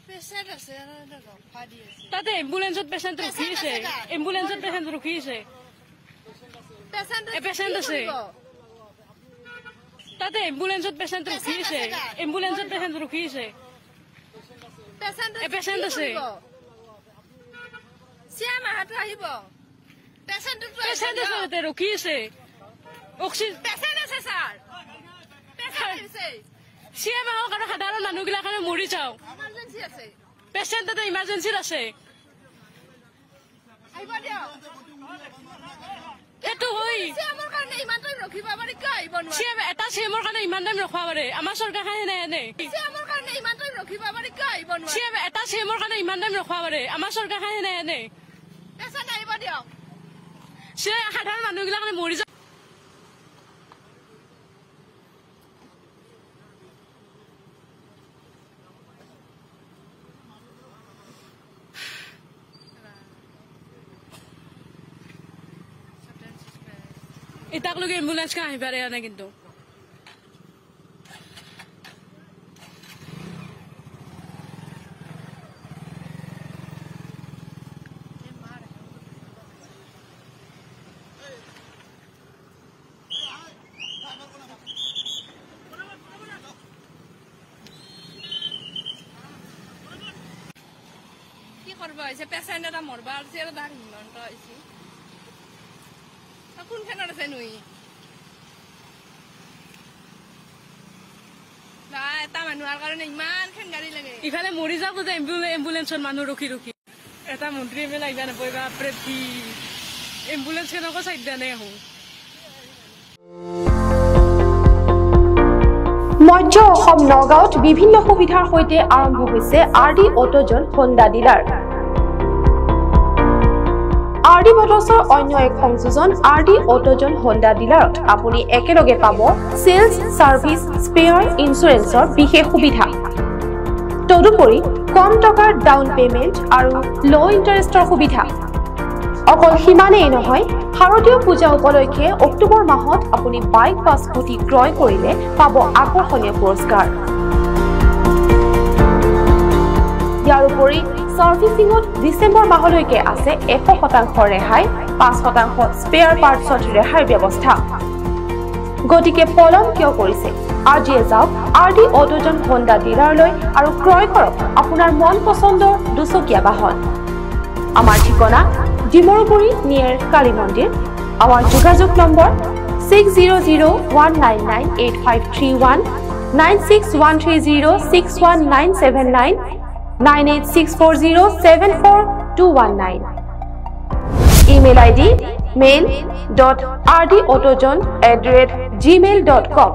Patient আছে ৰখা দি আছে। তাতে এম্বুলেন্সত পেচেণ্ট ৰখি আছে, এম্বুলেন্সত পেচেণ্ট ৰখি আছে, পেচেণ্ট আছে তাতে, এম্বুলেন্সত পেচেণ্ট ৰখি আছে, এম্বুলেন্সত পেচেণ্ট ৰখি আছে, পেচেণ্ট আছে। চিএম আহাটো আহিব, পেচেণ্ট আছে তাতে ৰখি আছে, অক্সিজেন পেচেণ্ট আছে ছাৰ, পেচেণ্ট আছে। চিএম আহক আৰু সাধাৰণ মানুহগিলাক মৰি যাওঁ। ইমাৰ্জেঞ্চি আছে, পেচেণ্ট তাতে ইমাৰ্জেঞ্চিত আছে। আহিব দিয়ক। সেইটো হয় চিএমৰ কাৰণে ইমান টাইম ৰখিব পাৰি, কিয় আহিব নোৱাৰে? চিএম এটা চিএমৰ কাৰণে ইমান টাইম ৰখাব পাৰে, আমাৰ চৰকাৰখনে নাই এনে। চিএমৰ কাৰণে ইমান টাইম ৰখিব পাৰি, কিয় আহিব নোৱাৰে? চিএম এটা চিএমৰ কাৰণে ইমান টাইম ৰখাব পাৰে, আমাৰ চৰকাৰখনে নাই এনে। পেচেণ্ট আহিব দিয়ক। সাধাৰণ মানুহগিলাক মৰি যাওঁ। এটাকলৈকে এম্বুলেন্সখন আহি পাৰে নাই কিন্তু। কি কৰিব হৈছে? পেচেণ্ট এটা মৰবা আৰু তাৰ হিমন্ত হৈছে কোনখনত আছে নুই? এটা মানুহৰ কাৰণে ইমানখন গাড়ী লাগে। ইফালে মৰি যাব যে এম্বুলেন্সত মানুহ ৰখি ৰখি। এটা মন্ত্ৰী এম এল এ আহিবা নাপায়, বাপৰে কি এম্বুলেন্স কেনেকুৱা চাইড দিয়া নাই আহোঁ। মধ্য অসম নগাঁৱত বিভিন্ন সুবিধাৰ সৈতে আৰম্ভ হৈছে R D Autozone Honda dealer. R D মটৰ্ছৰ অন্য এক সংযোজন আৰ ডি অট'জন হোণ্ডা ডিলাৰত আপুনি একেলগে পাব চেলছ, ছাৰ্ভিচ, স্পেয়াৰ, ইঞ্চুৰেঞ্চৰ বিশেষ সুবিধা। তদুপৰি কম টকাৰ ডাউন পে'মেণ্ট আৰু ল' ইণ্টাৰেষ্টৰ সুবিধা। অকল সিমানেই নহয়, শাৰদীয় পূজা উপলক্ষে অক্টোবৰ মাহত আপুনি বাইক বা স্কুটি ক্ৰয় কৰিলে পাব আকৰ্ষণীয় পুৰস্কাৰ। ইয়াৰ উপৰি ছাৰ্ভিচিঙত ডিচেম্বৰ মাহলৈকে আছে 100% ৰেহাই, 5% স্পেয়াৰ পাৰ্টছত ৰেহাইৰ ব্যৱস্থা। গতিকে পলম কিয় কৰিছে? আজিয়ে যাওক আৰ ডি অট'জন হোণ্ডা ডিলাৰলৈ আৰু ক্ৰয় কৰক আপোনাৰ মন পচন্দৰ দুচকীয়া বাহন। আমাৰ ঠিকনা ডিমৰুগুৰি নিয়েৰ কালী মন্দিৰ। আমাৰ যোগাযোগ নম্বৰ 6001998531, 9613061979, 9864074219। Email ID mail.rdautozone@gmail.com।